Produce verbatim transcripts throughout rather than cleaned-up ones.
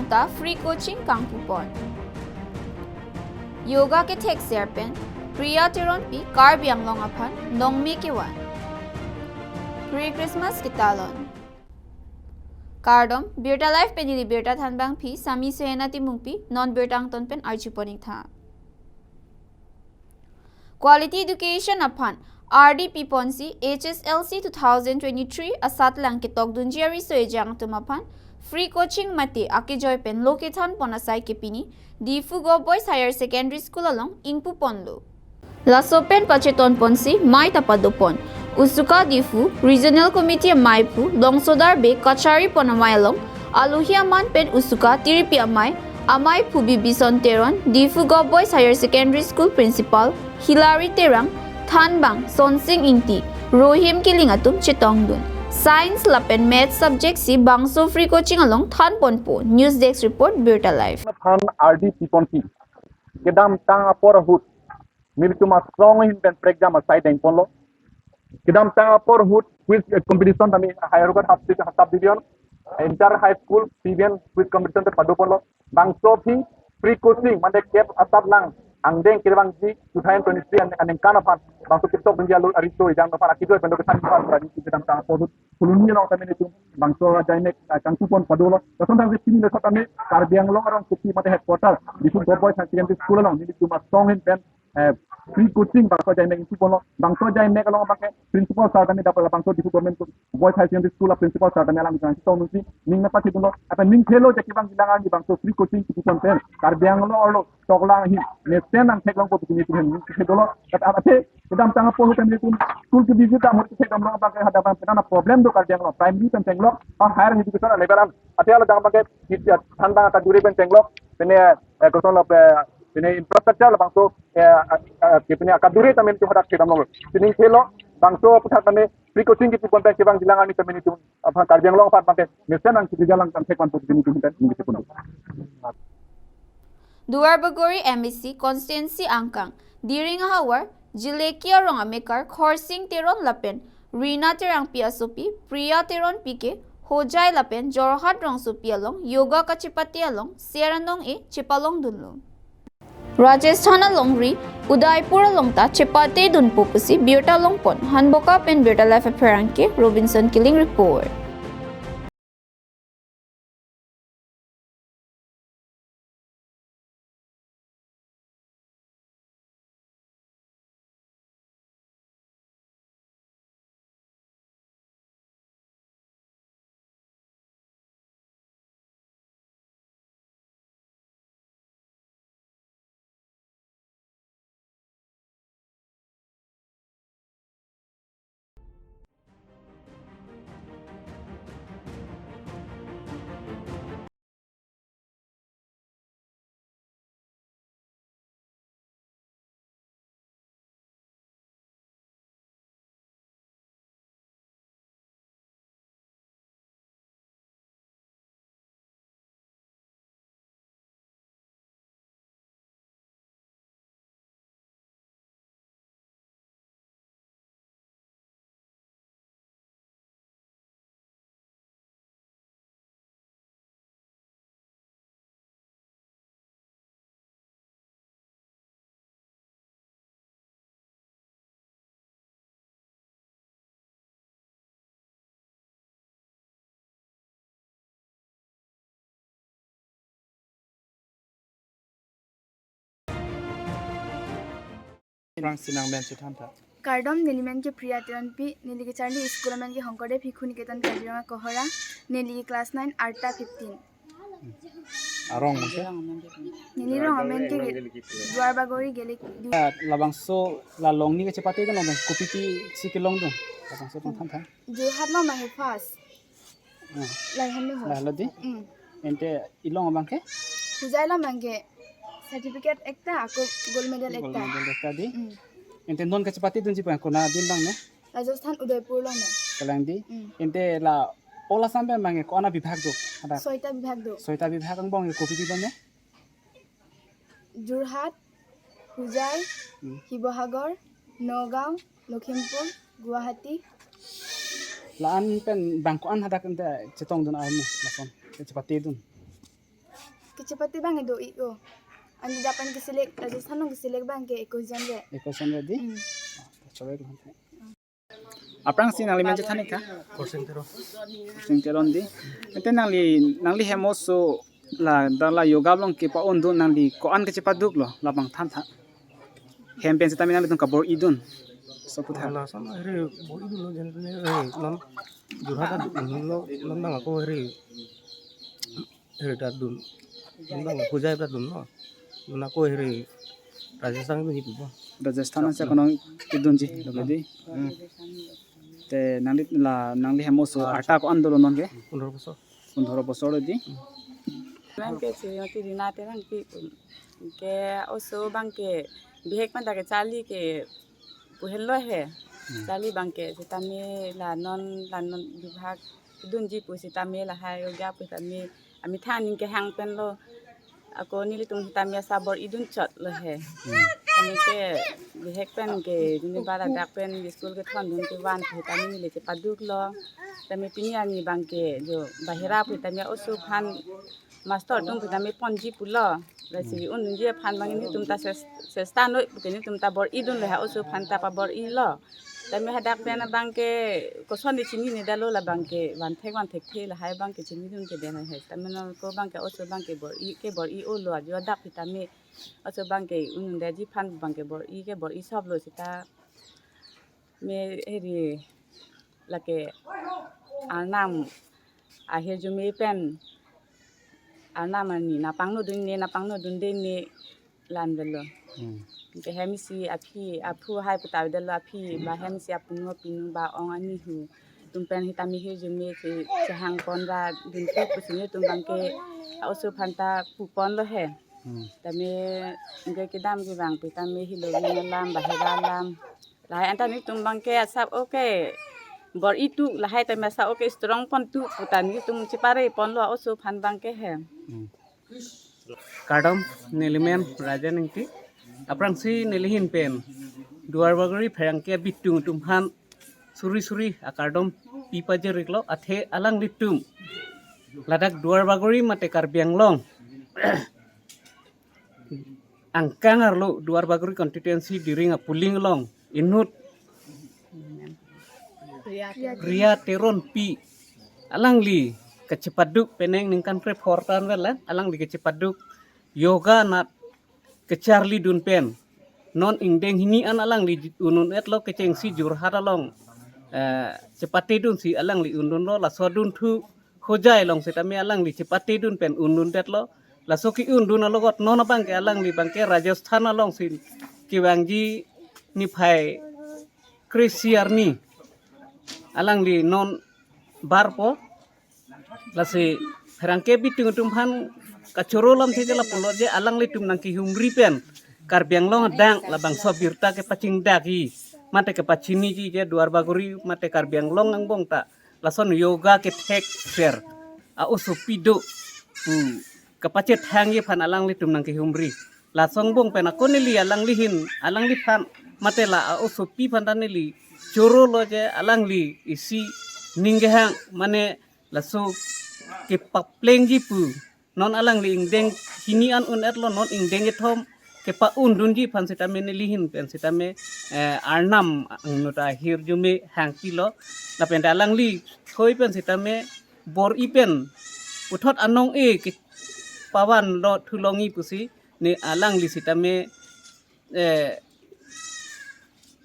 ta free coaching kangpupon. Yoga kethekser pen Priya Teronpi Karbi Anglong aphan nongme kevan. Pre-Christmas ketalon. Kardom, Birta Live pen neli birta thanbangpi Sami Sohena Timungpi, non birta angton pen arjupon ingtha. Quality education aphan ardi piponsi H S L C two thousand twenty-three asatlang ketokdunji ariso ejang atum aphan free coaching mate akejoi pen lo kethanpon asai ke pini Diphu Govt Boys Higher Secondary School along ingpuponlo. Laso pen pachetonponsi mei ta padopon. USUCA Diphu Regional Committee ameiphu Longsodar Bey kacharipon amei along alohi aman pen USUCA tiripi amei, ameiphu Bibison Teron, Diphu Govt Boys Higher Secondary School Principal Hilary Terang, thanbang Sonsing Ingti, Rohim Killing atum chetongdun. Science lapen Maths subject si bangso free coaching along thanponpo. News Desk Report, Birta Live. Aphan ardi piponsi kedamtang apor ahut nelitum asong ahin pen prekjam asai dengponlo. Kedamtang apor ahut quiz, eh, competition tame Howraghat sub, sub division, inter high school P V N quiz competition ta padoponlo. Bangso aphi free coaching mate kep asatlang angdeng kevangji two thousand twenty-three an-, aningkan aphan bangso ketokdunji alo ariso ejang aphan akejoi pen lo kethanpon kedamtang apor ahut Phuloni along tame nelitum bangso ajaimek, ah, kangpupon padolo. Lason thang si pini le tame Karbi Anglong arongsopi mate headquarter Diphu Govt Boys Higher Secondary School along nelitum asong ahin pen, eh, free coaching bangso ajaimek ingpuponlo. Bangso ajaimek along abangke principal sir tame dapat bangso Diphu Government Boys Higher Secondary School a principal sir tame alanglitum chetongdunsi ning nangpathedunlo. Lapen ning thelo je kevangjilang arni bangso free coaching kipupon pen Karbi Anglong arlo toklang ahin mesen nangtheklongpo pusi nelitum ning thedolo. Lapen athe kedamtang apor ahut pen nelitum school ke visit dam ahut kethekdamlo abangke hadak abang penang problem do Karbi Anglong primary pen chenglok a higher education level an. Athe hala dang abangke nit-, thanbang akadure pen chenglok, pine, eh, kosonlo pe, pine infrastructure labangso, eh, eh, eh, pine akadure tame nelitum hadak thekdamlo. Pini thelo bangso aputhak tame free coaching kipupon pen kevangjilang arni tame nelitum aphan Karbi Anglong aphan abangke mesen nangkipiji lang tame thekponpo pusi nelitum pen nelitum. Duarbagori M A C constituency angkang Diring ahavar Jileki arong amekar Khorsing Teron lapen Rina Terangpi asopi Priya Teronpi ke Hojai lapen Jorhat rongsopi along yoga kachepate along ser anong-e chepalongdunlo. Rajasthan alongri Udaipur along ta chepatedunpo pusi birta longpon. Hanboka pen Birta Live apherangke Robinson Killing report. Rang sinang ben si than tha. Kardom, neli men ke Priya Teronpi, neli kecharli school amen ke Shonkordev Shikhu Niketan Kaziranga Kohora, neli class nine, arta fifteen. Arong men ke? Neli rong amen ke Duarbagori Gelek. Ah, labangso la longni kachepatedun labang kopi pi si kelongdun. Labangso tong than tha. Jorhat lo abangke first. Hmm. Lahelo ho. Lahelo di? Hmm. Ente ilong abangke? Hojai lo abangke certificate ekta, ako gold medal ekta. Gold medal ekta di? Hmm. Ente non kachepatedunji abang konat adin abang ne? Rajasthan Udaipur along ne. Kalang di? Hmm. Ente la all Assam pen abangke ko-an abibhag do? Hadak? Soita bibhag do. Soita bibhag angbong kopi pi do ne? Jorhat, Hojai, Hmm. Shivasagar, Nagaon, Lakhimpur, Guwahati. La-an pen abang ko-an hadak ente chetongdun armu lason chepatedun? kachepate abang do-ik-o. Anke dak pen keselect, Rajasthan along keselect abang ke ekus jon re. Ekus jon re di? Hmm. Choroi ko. Aphrangsi nangli men chethan-ik tha? Khorsing Teron. Khorsing Teron di. Ante nangli, nangli hem oso la, dak la yoga along kepa-undun nangli ko-an kachepaduklo labang than tha. Hem pen setame nanglitum kabor-idun. So puthot. Lason ere bor-idunlo jen pen ere non Jorhat adunlo non bang ako ere ere ta dun. Non bang Hojai ta dunlo. Non ako ere Rajasthan dunji pupo. Rajasthan ansi kono kedunji lo di. Hmm. Te nangli la nangli hem oso arta ko-an dolo non ke? Pondro bosor. Pondro bosor di. Abang ke Srimati Rina Terangpi. Ke oso abang ke bihek pen ta ke charli ke pu henlo he. Hmm. Charli abang ke setame la non la non bibhag dunji pu setame lahai yoga pu setame amethang aning kehang penlo. Ako nelitum setame asa bor-idun chotlo he. Hmm. Setame ke bihek pen ke juni bara dak pen school kethondun kevan pu setame neli chepaduklo. Setame pini arni abang ke jo bahira pu setame oso aphan master atum pu setame ponji pulo. Lasi undunji aphan abang nelitum ta ses-, sesta noi pu ke nelitum ta bor-idunlo ha oso aphan ta pabor-ilo. Setame hadak pen abang ke koson di chinine detlo labang ke van thek van thekthe lahai abang ke chinidun ke den hai. Setame non ko abang ke oso abang ke bor-i ke bor-i-olo ajo hadak setame oso abang ke undunji aphan abang ke bor-i ke bor-i soplo seta me eri lake Arnam ahirjume pen Arnam arni nangpangno dunde nangpangno dunde ne la-an avelo. Hmm. Ke hem isi aphi aphu hai puta detlo aphi ba hem isi apunu apinu ba ong anihu atum pen setame hirjume si chehang pon ra dun tuk pusi nelitum abang ke oso aphan ta pu ponlo he. Hmm. Setame ke kedam kevang pu setame hiloring alam bahira alam. Lahai anta nelitum abang ke asap oke bor-i tuk lahai setame asap oke strong pon tuk pu ta nelitum chepare ponlo oso aphan abang ke he. Hmm. Kardom, neli men Rajan Ingti. Aphrangsi neli ahin pen Duar Bagori pherangke abitung atum aphan suri suri akardom pi pajir-iklo athe alanglitum ladak Duar Bagori mate Karbi Anglong angkang arlo Duar Bagori constituency Diring a polling along inut Ria Teronpi alangli kachepaduk penang ningkan krepho tan vel, alangli kachepaduk yoga anat kacharlidun pen non ingdeng hini an alangli un-un-etlo kechengsi Jorhat along, eh, chepatedunsi alangli undunlo laso adunthu Hojai along setame alangli chepatedun pen undundetlo. Laso ke-undun alogot non abang ke alangli abang ke Rajasthan alongsi kevangji niphai kre-isi arni alangli non barpo. Lasi pherangke abitung atum aphan kachoro alamthe ke lapulo je alanglitum nangkehumri pen Karbi Anglong adang labangso abirta kepachingdakji mate kepachiniji je Duar Bagori mate Karbi Anglong angbong ta lason yoga kethek ser a-osopi do pu kepachethangji aphan alanglitum nangkehumri. Laso angbong pen ako neli alangli ahin, alangliphan mate la a-osopi aphan ta neli chorolo je alangli isi ning kehang mane laso kepaplengji pu non alangli ingdeng hini an un-etlo, non ingdeng kethom kepa-undunji aphan setame neli ahin pen setame, eh, Arnam angno ta ahirjume hangpilo. Lapen ta alangli thoi pen setame bor-i pen puthot anong-e kepavanlo thu longji pusi ne alangli setame, eh,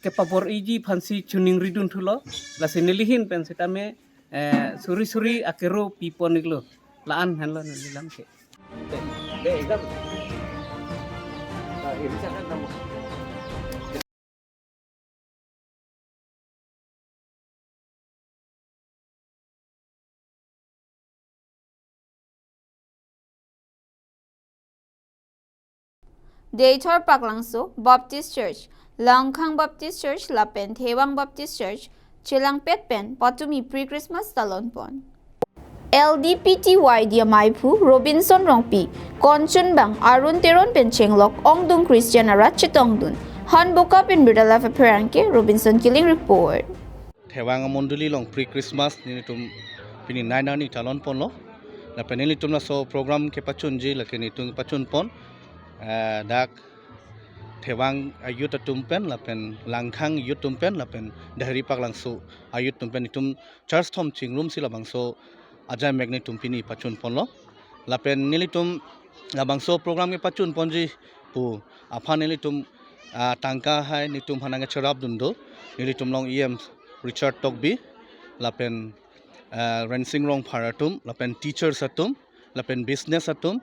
kepabor-iji aphansi choningridun thulo. Lasi neli ahin pen setame, eh, suri suri akero pi pon-iklo. La-an henlo neli alam ke. Deithor Paklangso Baptist Church, Langkhang Baptist Church lapen Thewang Baptist Church chelangpet pen patumi pre-Christmas talon pon. L D P T Y D amaiphu Robinson Rongpi, konchunbang Arun Teron pen chenglok ongdung Christian arat chetongdun. Hanboka pen Birta Live apherangke Robinson Killing report. Thewang amondoli along pre-Christmas nelitum pini nai nani talon ponlo. Lapen nelitum laso program kepachunji lake nelitum pachun pon, eh, dak Thevang a-youth atum pen, lapen Langkhang youth atum pen, lapen Dehri Paklangso a-youth atum pen, itum church thom chingrumsi labangso ajaimek nelitum pini pachun ponlo. Lapen nelitum labangso program kepachun ponji pu aphan nelitum, ah, tangka hai nelitum aphan nangcherap dun do. Nelitum along E M Richard Tokbi, lapen, ah, Rensing Rongphar atum, lapen teachers atum, lapen business atum,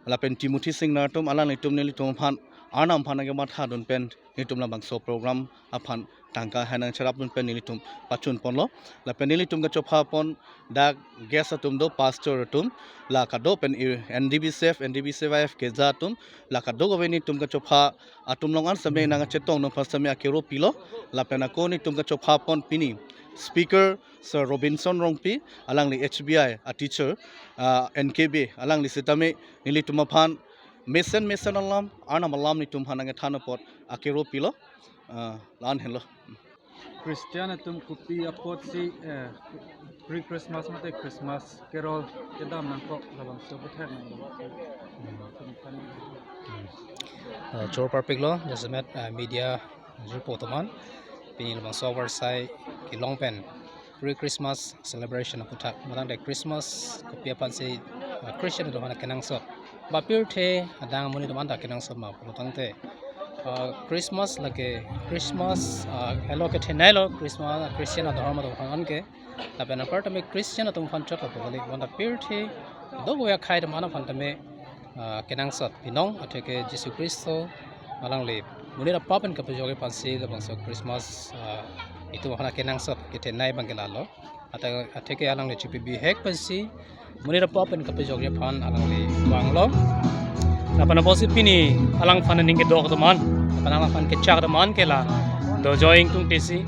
lapen Timothy Singnar atum, alanglitum nelitum aphan, Arnam aphan nangkematha dun pen, nelitum labangso program aphan tangka hai nangcherap dun pen nelitum pachun ponlo. Lapen nelitum kachopha pon dak guest atum do, pastor atum, la kado pen i-, N D B C F, N D B C Y F keja atum, la kadokave nelitum kachopha atum along an sitame nangchetong nangphan sitame akero pilo. Lapen ako nelitum kachopha pon pini speaker Sir Robinson Rongpi, alangli H B I a-teacher, ah, N K B, alangli sitame nelitum aphan mesen mesen alam, Arnam alam nelitum aphan nangkethan apot akero pilo. Ah, la-an henlo. Christian atum kopi apotsi, eh, pre-Christmas mate Christmas carol kedam nangkok, labangso aphuthak nang. Eh, choro parpiklo, jasemet, eh, media jirpo atum an. Pini labangso avarsai kelong pen pre-Christmas celebration aphuthak. Matangte Christmas kopi aphansi, eh, Christian atum aphan kenangsot. Ba pirthe adang amonit atum anta kenangsot ma pulotangte, ah, Christmas lake Christmas, ah, helo kethenei lo Christmas, ah, Christian adhorom atum aphan anke. Lapen anpar tame Christian atum aphan chot lapu kali, bonta pirthe dokave akhei atum an aphan tame, ah, kenangsot binong atheke Jisu Khristo alangli monit apap pen kapajok aphansi labangso Christmas, ah, itum aphan kenangsot kethenei abang ke lalo. Ata atheke alangli chipibihek pensi monit apap pen kapajok aphan alangli vanglo. Lapen apotsi pini alangphan aning kedok atum an, lapen alangphan kechak atum an ke la dojo ingtungtesi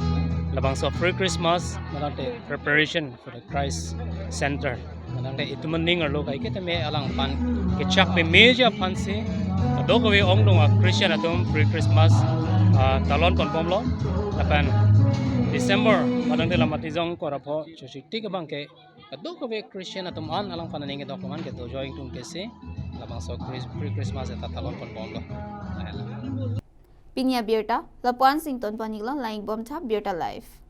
labangso pre-Christmas, matangte preparation for the Christ Center. Matangte itum aning arlo kaike tame alangphan kechak memeji aphansi kadokave ongdung a-Christian atum pre-Christmas, ah, talon ponbomlo. Lapen December, matangte la Matijong Korapho chochiktik abang ke kadokave Christian atum an alangphan aning kedok atum an ke dojo ingtungtesi labangso Chris-, pre-Christmas eta talon ponbomlo. Pini abirta lapu-an si ington pon-iklo, lang-ik bomtha Birta Live.